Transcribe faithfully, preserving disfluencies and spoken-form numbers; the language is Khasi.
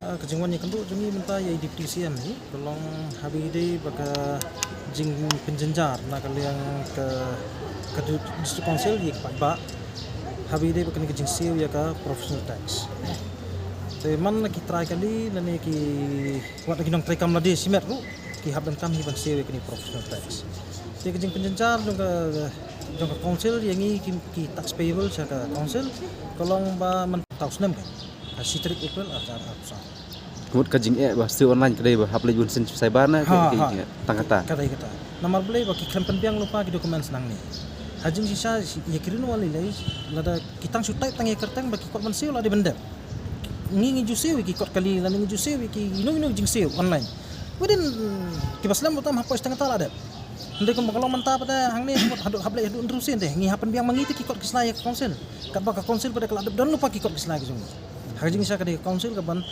Ka jingwan ïakynduh jong ngi mynta ïa i Deputy C M hi ka long haba ïadei bad ka jingpynjynjar na ka liang ka, ka District Council ïa ki paidbah haba ïadei bad kane ka jingsiew ïa ka professional tax. Te man la ki trai kali lane ki, wat la ki nongtrei kam lade shimet ruh ki hap donkam hi ban siew ïa kane professional tax. Te ka jingpynjynjar jong ka, jong ka council ïa ngi ki, ki tax payable sha ka council ka long ba mynta u snem ka, ka shi tarik April ar hajar arphew saw. Ka mut ka jingeh ba siew online ka dei ba hap leit bun sien sha cyber ne ka, ha, ka, ha, jingeh tang kata. Ka dei kata. Namar balei ba ki khlem pynbiang lypa ki documents nangne. Ha jingshisha ïa ki ri nongwan lei lei lada ki tang shu type tang ïa kyrteng ba ki kot ban siew la dei ban dep. Ngi ngi ju siew ïa ki kot kali lane ngi ju siew ïa ki ino ino jingsiew online. Within kiba slem ba tam hapoh shi taïew kata la dep. Hynrei kumba ka long mynta pat te hangne haduh hap leit haduh hynriew sien te ngi hap pynbiang ma ngi te ki kot ki sla ïa ka council. Katba ka council pat te ka la dep don lypa ki kot ki sla ki jong ngi. Ha ka jingshisha ka dei ka council ka ban